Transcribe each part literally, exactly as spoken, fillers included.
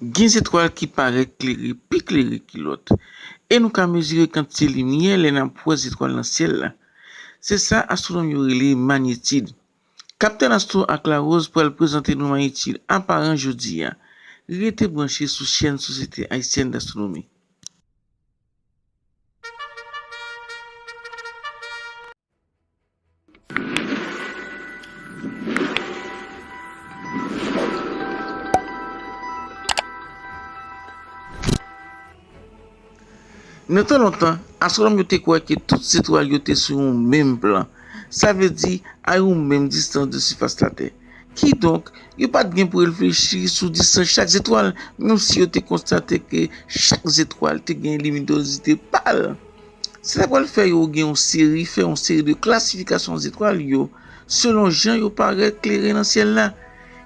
Gen zetwal ki parèt klere, pi klere ki lòt, e nou ka mezire kantite limyè lè n ap wè zetwal nan syèl la. Se sa astwonòm yo rele manyetid. Kaptèn Astro ak Larose pral prezante nou manyetid aparan jodi a. Rete branche sou chèn Sosyete Ayisyèn Dastwonomi. Nan tan lontan, astwonòm yo te kwè ke tout zetwal yo te sou yon menm plan, sa vle di a yon menm distans de sifas Latè. Kidonk, yo pa t gen pou reflechi sou distans chak zetwal, menm si yo te konstate ke chak zetwal te gen liminozite pa l. Sa ta pral fè yo gen yon seri, fè yon seri de klasifikasyon zetwal yo, selon jan yo parèt klere nan syèl la.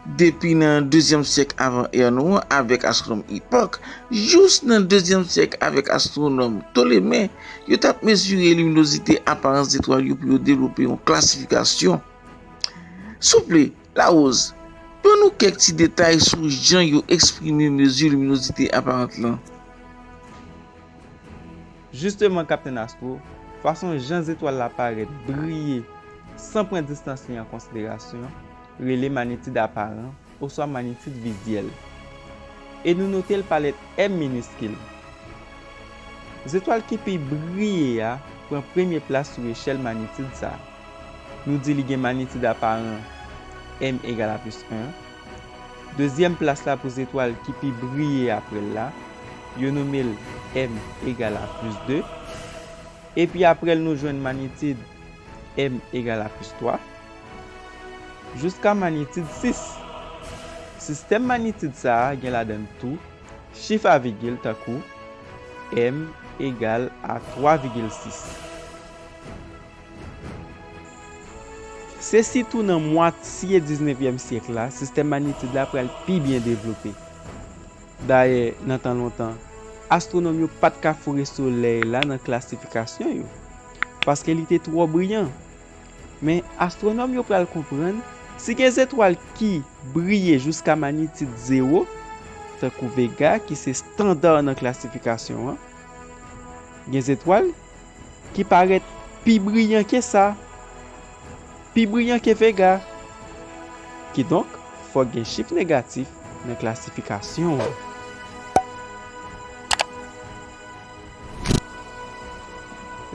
Depi nan dezyèm syèk avan è nou an avèk astwonòm Ipòk, jous nan dezyèm syèk avèk astwonòm Ptoleme, yo t ap mezire liminozite aparan zetwal yo pou yo devlope yon klasifikasyon. Souple, Larose, ban nou kèk ti detay sou jan yo eksprime mezi liminozite aparan lan. Jisteman, Kaptèn Astro, fason jan zetwal la parèt briye san pran distans li an konsiderasyon rele manyetid aparan oswa manyetid vizyèl. E nou note l pa lèt M miniskil. Zetwal ki pi briye a pran premye plas sou echèl manyetid sa a. Nou di li gen manyetid aparan M egal a plis en. Dezyèm plas la pou zetwal ki pi briye apre l la, yo nonmen l M egal a plis de. Epi apre l nou jwenn manyetid M egal a plis twa, jiska manyetid sis. Sistèm manyetid sa a gen ladan l tou chif a vigil tankou M egal a twa vigil sis. Se sitou nan mwatye diznevyèm syèk la sistèm manyetid la pral pi byen devlope. Dayè, nan tan lontan, astwonòm yo pa t ka foure Solèy la nan klasifikasyon yo, paske li te twò briyan. Men, astwonòm yo pral konprann, si gen zetwal ki briye jiska manyetid zewo, tankou Vega ki se estanda nan klasifikasyon an, gen zetwal ki parèt pi briyan ke sa, pi briyan ke Vega. Kidonk, fòk gen chif negatif nan klasifikasyon an.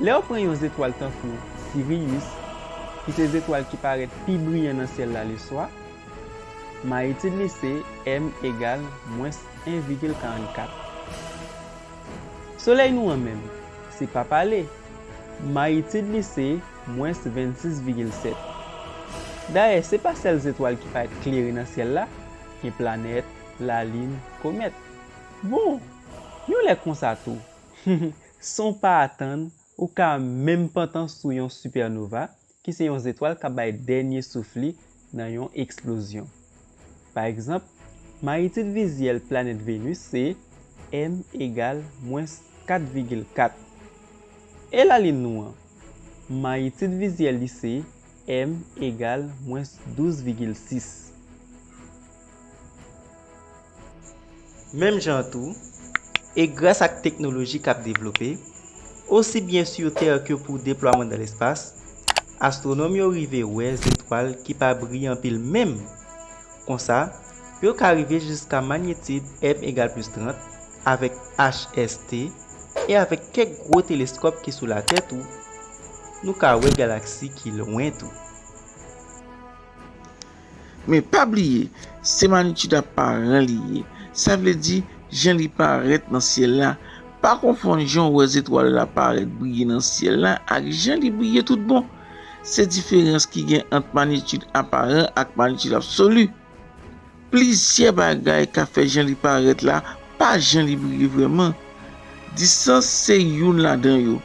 Lè w pran yon zetwal tankou Sirius, ki se zetwal ki parèt pi briyan nan syèl la leswa, mayitid li se M egal mwens en vigil karannkat. Solèy nou an menm, se pa pale, mayitid li se mwens vennsis vigil sèt. Dayè, se pa sèl zetwal ki parèt klere nan syèl la, gen planèt, lalin, komèt. Bon, yon lè konsa tou, san w pa atann, ou ka menm pantan sou yon sipènova, ki se yon zetwal k ap bay dènye souf li nan yon eksplozyon. Pa egzanp, mayitid vizyèl planèt Venus se M egal mwens kat vigil kat. E lalin nou an? Mayitid vizyèl li se M egal mwens douz vigil sis. Menm jan an tou, e gras ak teknoloji k ap devlope, osi byen sou tè ke pou deplwaman dan lespas, astwonòm yo rive wè zetwal ki pa briye anpil menm. Konsa, yo ka rive jiska manyitid M egal plis trant avèk H S T e avèk kèk gwo teleskòp ki sou Latè tou, nou ka wè galaksi ki lwen tou. Men pa bliye, se manyitid aparan li ye. Sa vle di, jan li parèt nan syèl la. Pa konfonn jan w wè zetwal la parèt briye nan syèl la ak jan li briye tout bon. Se diferans ki gen ant manyitid aparan ak manyitid absoli. Plizyè bagay ka fè jan li parèt la pa jan li briye vrèman. Distans se youn ladan yo.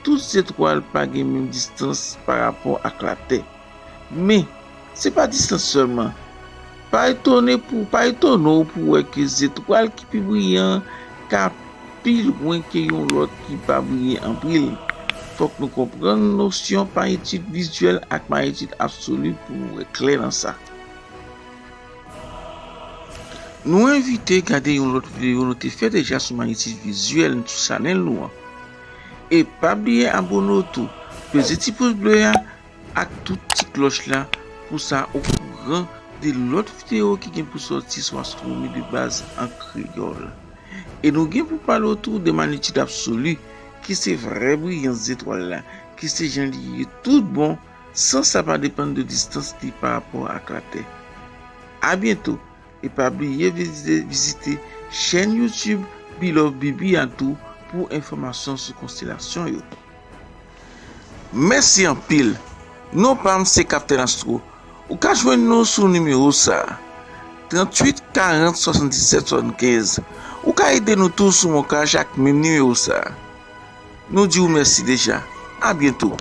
Tout zetwal pa gen menm distans parapò ak Latè. Men, se pa distans sèlman. Pa etone pou, pa etone w pou w wè ke zetwal ki pi briyan an ka pi lwen ke yon lòt ki pa briye anpil. Fòk nou konprann nosyon mayitid vizyèl ak mayitid absoli pou nou wè klè nan sa. Nou envite gade yon lòt videyo nou te fè deja sou magnitid vizyèl sou chanèl nou an. E pa bliye abòne w tou, peze ti pous ble a ak tout ti klòch la pou sa okouran de lòt videyo ki gen pou sòti sou astwonomi de baz an kreyòl. E nou gen pou pale w tou de magnitid absoli, ki se vrè briyans zetwal la, ki se jan li ye tout bon, san sa pa depann de distans li pa rapò ak Latè. A byento, e pa bliye vizite, vizite chèn YouTube Bilove Bibi a tou pou enfòmasyon sou konstelasyon yo. Mèsi anpil. Non pa m se Kaptèn Astro. Ou ka jwenn nou sou nimewo sa a, tranntuit karant swasanndisèt swasannkenz. Ou ka ede nou tou sou MonCash ak menm nimewo sa a. Nou di w mèsi deja. A byento.